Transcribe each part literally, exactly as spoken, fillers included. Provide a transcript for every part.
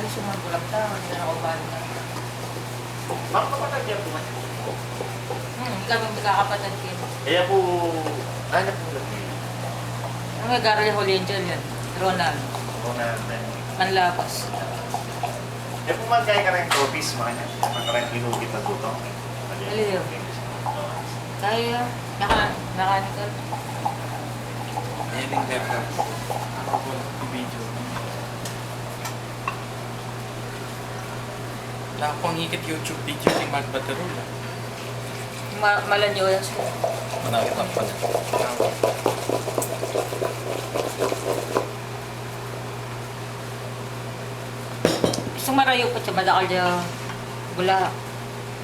Sumang bulak ta, hindi na ako balik na. Mga kapatid niya po kanya. Hmm, kami magkakapatid kayo. Kaya po, ano po lagi? Ang may garli huli yun dyan, yun. Ronald. Ronald, eh. Manlapas. Kaya po, magkaya ka rin trophies, mga niya. Magkaya rin inukit na tutong. Ano yun? Kaya, naka-, mechanical. Ayan yung laptop. Ako po, video. Wala akong ikit YouTube video ni Mark Baterul, ah. Ma-, malanyo yan siya. Manakit ang pala. Gusto marayo pa siya, madakal siya. Bula.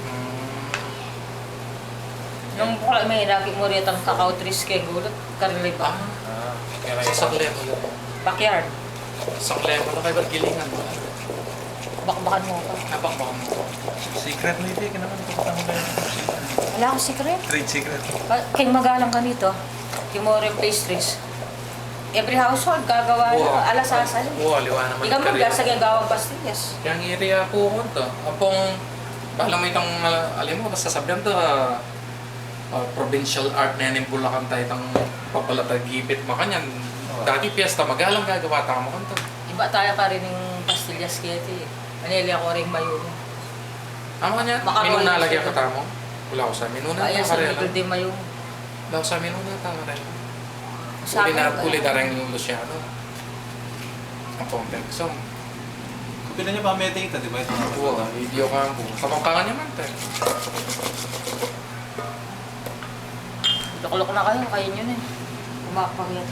Hmm. Nung bukla may inakit mo rito ang kakao tris kay gulat, karli ba? Ah, kaya sa saklemo lang. Backyard. Saklemo lang kayo, ba't gilingan mo? Bakbakan mo pa. Ah, bakbakan mo. Secret na ito, eh. Kailangan ko katama kayo. Wala akong secret. Trade secret. Ka-, kay magalang ka nito. Kay mo rin pastries. Every household, gagawa na. Ala sasali. Oo, aliwa naman. Ikaw mo, karera. Gasa kay gawang pastillas. Kaya ang area po ko to. Apong, bahala mo itong, ah, alam mo, basta sabihan to, ah, ah, provincial art na yan, yung Bulacan tayo, itang papalatagipit, makanyan. Oo. Dati piyesta, magalang gagawa tayo, makanto. Iba tayo ka rin yung pastillas kaya ti. Manili ako rin mayunong. Ang kanya, macaroni minuna lagi ako tamo. Wala ko sa minuna. Kaya sa karela. Middle day mayunong. Wala ko sa minuna, tama rin. Uli na, uli na rin yung Luciano. Ang Pompexong. Kapila niya pa may data, di ba? Ito nga. Oo, video ka po. Kapampangan niya man, te. Lukluk na kayo, kayo yun eh. Kumakpag yan.